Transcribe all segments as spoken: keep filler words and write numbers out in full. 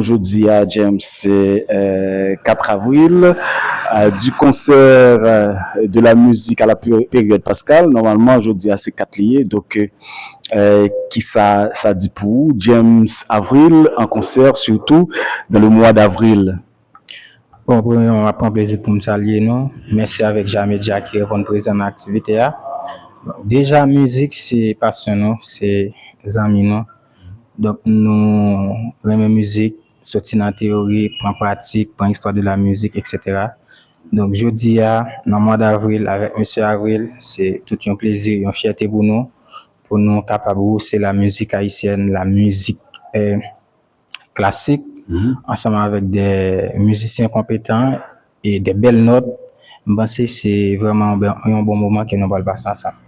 Jodi a, James, se euh, quatre avril, euh, du concert euh, de la musique à la période pascale. Nòmalman, jodi a, se kat li ye. Donk, euh, kisa sa di pou ou, James Avril, en concert, surtout dans le mois d'avril? Bon, premyèman, m ap pran plezi pou m salye nou. Mèsi avèk Jamedia ki reponn prezan nan aktivite a. Bon, deja, mizik se pasyon nou, se zanmi nou. Donk, nou renmen mizik, soti nan teyori, pran pratik, pran istwa de la mizik, etsetera. Donk, jodi a, nan mwa davril, avèk Mesye Avril, se tout yon plezi, yon fyète pou nou, pou nou kapab wouse la mizik ayisyèn, la mizik eh, klasik, ansanm avèk de mizisyen konpetan e de bèl nòt. M panse se vrèman yon bon moman ke nou pral pase ansanm.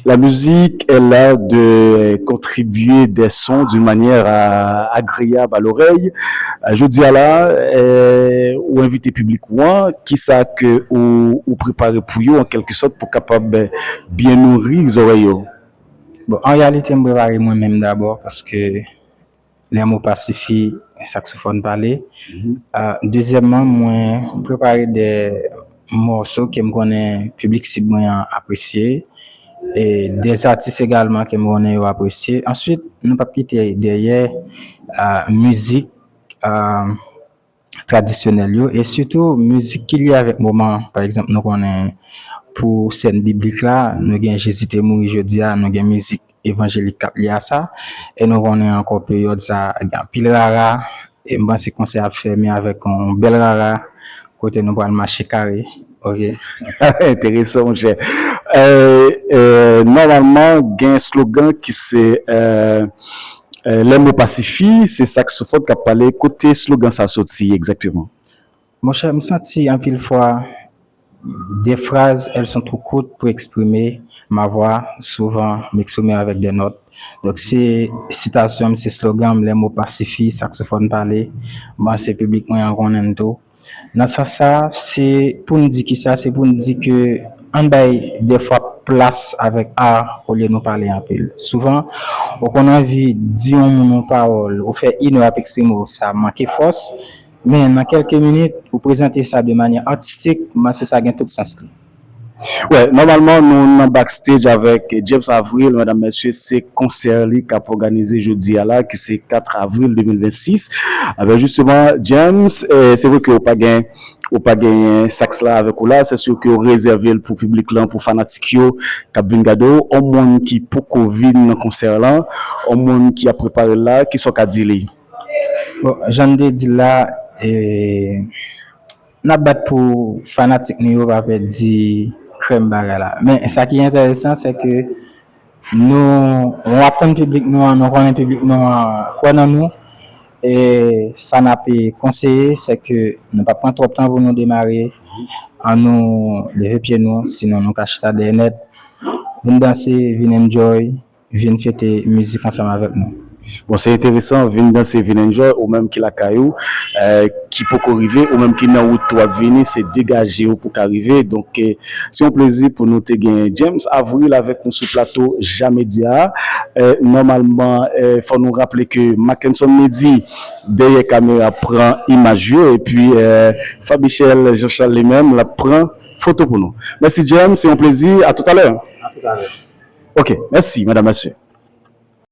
La musique est là de contribuer des sons d'une manière euh, agréable à l'oreille. Euh, Jodi a la, euh, ou envite piblik ou an, kisa ke ou, ou prepare pou yo an kèlke sòt pou kapab byen nouri zòrèy yo? Bon, an reyalite, m prepare mwen menm dabò paske lè mo pa sifi, saksofòn pale. Dezyèmman, mwen prepare de mòso ke m konnen piblik sib mwen an apresye e de atis egalman ke m konnen yo apresye. Answit, nou p ap kite dèyè mizik tradisyonèl yo e sitou mizik ki lye avèk moman an. Pa egzanp, nou konnen pou sèn biblik la, nou gen Jezi te mouri jodi a, nou gen mizik evanjelik k ap lye a sa. E nou konnen ankò peryòd sa a gen anpil rara. E m panse konsè a ap fèmen avèk yon bèl rara kote nou pral mache kare. Ok. Enteresan, monchè. Euh, euh, nòmalman, gen slogan ki se euh, euh, lè mo pa sifi, se saksofòn k ap pale. Kote slogan sa soti egzakteman? Monchè, m santi anpil fwa des phrases, elles sont trop courtes pour exprimer ma voix. Souvent, m eksprime avèk de nòt. Donk, se sitasyon m, se slogan m, lè mo pa sifi, saksofòn pale. M panse piblik mwen an konnen l tou. Nan sans sa, se pou n di kisa? Se pou n di ke ann bay defwa plas avèk a olye nou pale anpil. Souvan, ou konn anvi di yon moun yon pawòl, ou fè inè ap eksprime w, sa manke fòs. Men nan kèlke minit, ou prezante sa de manyè atistik, m panse sa gen tout sans li. Wè, nòmalman, nou nan backstage avèk James Avril, medam, mesye, se konsè li k ap òganize jodi a la, ki se kat avril de mil vennsis. Ebyen, jisteman, James, eh, se vre ke ou pa gen, ou pa genyen saks la avèk ou la, se si ke ou rezève l pou piblik lan, pou fanatik yo k ap vin gade w. Yon moun ki poko vin nan konsè lan, yon moun ki ap prepare l la, kisa w ka di li? Bon, jan m te di l la, eh, n ap bat pou fanatik nou yo pa pèdi krèm bagay la. Men sa ki enteresan, se ke nou, nou ap tann piblik nou an, nou konnen piblik nou an kwè nan nou. E sa n ap konseye, se ke nou pa pran twòp tan pou nou demare. Annou leve pye nou, sinon nou ka chita dèyè nèt. Vin danse, vin enjoy, vin fete mizik ansanm avèk nou. Bon, se enteresan, vin danse, vin enjoy, ou menm ki lakay ou, eh, ki poko rive, ou menm ki nan wout ou ap vini, se degaje w pou ka rive. Donk, eh, se yon plezi pou nou te gen James Avril avèk nou sou plato Jamedia. Eh, nòmalman, eh, fò nou raple ke Mackenson Medi dèyè kamera pran imaj yo, epi eh, Fabichel Jean Charles li menm, l ap pran foto pou nou. Mèsi James, se yon plezi. A toutalè. A toutalè. Ok, mèsi, medam, mesye.